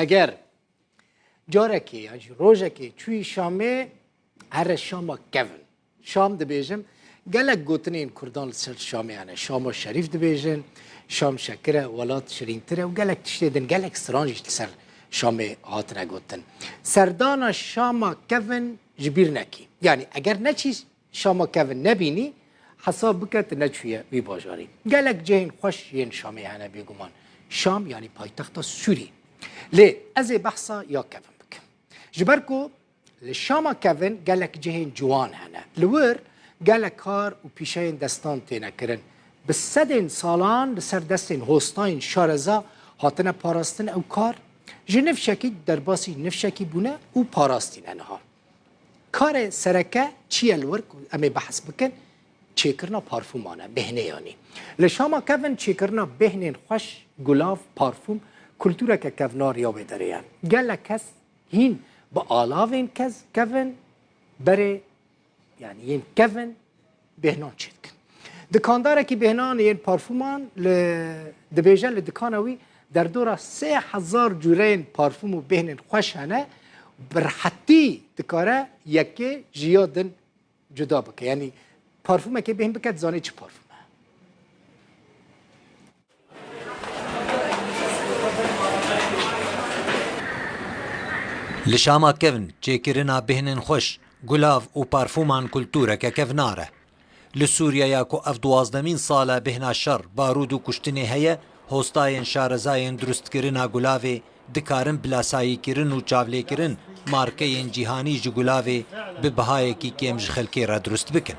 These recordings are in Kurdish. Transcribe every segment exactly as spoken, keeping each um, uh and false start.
Eger carekê yan jî rojekê çûyî Şamê, here Şama kevin. Şam dibêjim, gelek gotinên Kurdan li ser Şamê hene. Şama şerîf dibêjin, Şam şekir e, welat şirîntir e û gelek tiştê din, gelek stran jî li ser Şamê hatine gotin. Serdana Şama kevin ji bîr nekî. Yanî eger neçî Şama kevin nebînî, hesab bike tu neçûye wî bajarî. Gelek cihên xweş yên Şamê hene bêguman. Şam yanî paytexta Sûrî. Lê ez ê behsa ya kevin bikim. Ji ber ku li Şama kevin gelek cihên ciwan hene. Li wir gelek kar û pîşeyên destan têne kirin. Bi sedên salan li ser destên hostayên şareza hatine parastin ew kar. Ji nifşekî derbasî nifşekî bûne û parastîne niha. Karê sereke çi ye li wir ku em ê behs bikin? Çêkirina parfûman e, bêhnê yanî. Li Şama kevin çêkirina bêhnên xweş, gulav, parfûm, kultûreke kevnar ya wê derê ye. Gelek kes hîn bi alavên kez kevin berê, yanî yên kevin bêhnan çêdikin. Dikandarekî bêhnan yên parfûman li, dibêje li dikana wî derdora sê hezar cûreyên parfûm û bêhnên xweş hene, bi rehetî dikare yekê ji ya din cuda bike. Yanî parfûmekê bêhn bike, dizanê çi parfûm e. Li Şama kevn çêkirina bêhnên xweş, gulav û parfûman kultûreke kevnar e. Li Sûriyeya ku ev duwazdemîn sal e bêhna şer, barûd û kuştinê heye, hostayên şarezayên durustkirina gulavê dikarin bi lasayîkirin û çavlêkirin markeyên cîhanî ji gulavê bi bihayekî kêm ji xelkê re durust bikin.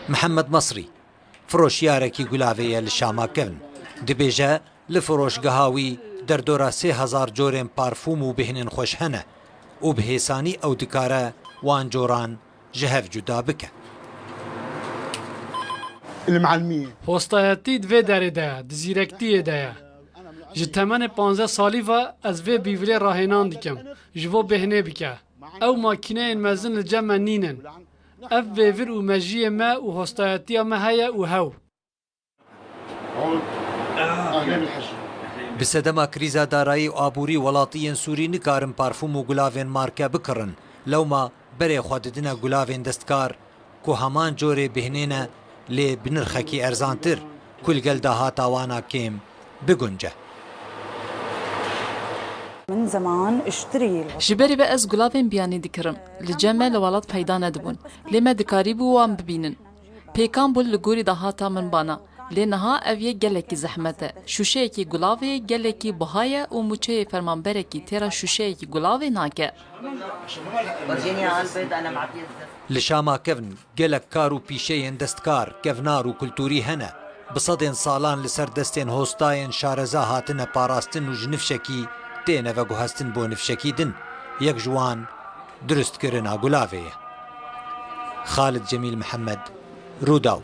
Mihemed Mesrî, firoşiyarekî gulavê ye li Şama kevn. Dibêje, li firoşgeha wî derdora sê hezar corên parfûm û bêhnên xweş hene û bi hêsanî ew dikare wan coran ji hev cuda bike. Hostayetî di vê derê de ye, di zîrektiyê de ye. Ji temenê panzdeh salî ve ez vê bîvirê rahênan dikim, ji bo bêhnê bike. Ew makîneyên mezin li cem me nînin. Ev vêvir û mejiyê me û hostayetiya me heye û hew. Bi sedema krîza darayî û aborî welatiyên Sûrî nikarin parfûm û gulavên marke bikirin. Lewma berê xwe didine gulavên destkar ku heman corê bêhnê ne lê bi nirxekî erzantir ku li gel dahata wan a kêm bigunce. Ji berî ve ez gulavên biyanî dikirim. Li cem me li welat peyda nedibûn. Lê me dikarîbû wan bibînin. Pêkan bû li gorî dahata min bana. Lê niha ev yek gelekî zehmet e. Şûşeyekî gulavê gelekî biha ye û mûçeyê fermanberekî têra şûşeyekî gulavê nake. Li Şama kevn gelek kar û pîşeyên destkar, kevnar û kultûrî hene. Bi sedên salan li ser destên hostayên şareza hatine parastin û ji nifşekî têne veguhestin bo nifşekî din. Yek ji wan durustkirina gulavê ye. Xalid Cemîl Mihemed, Rûdaw.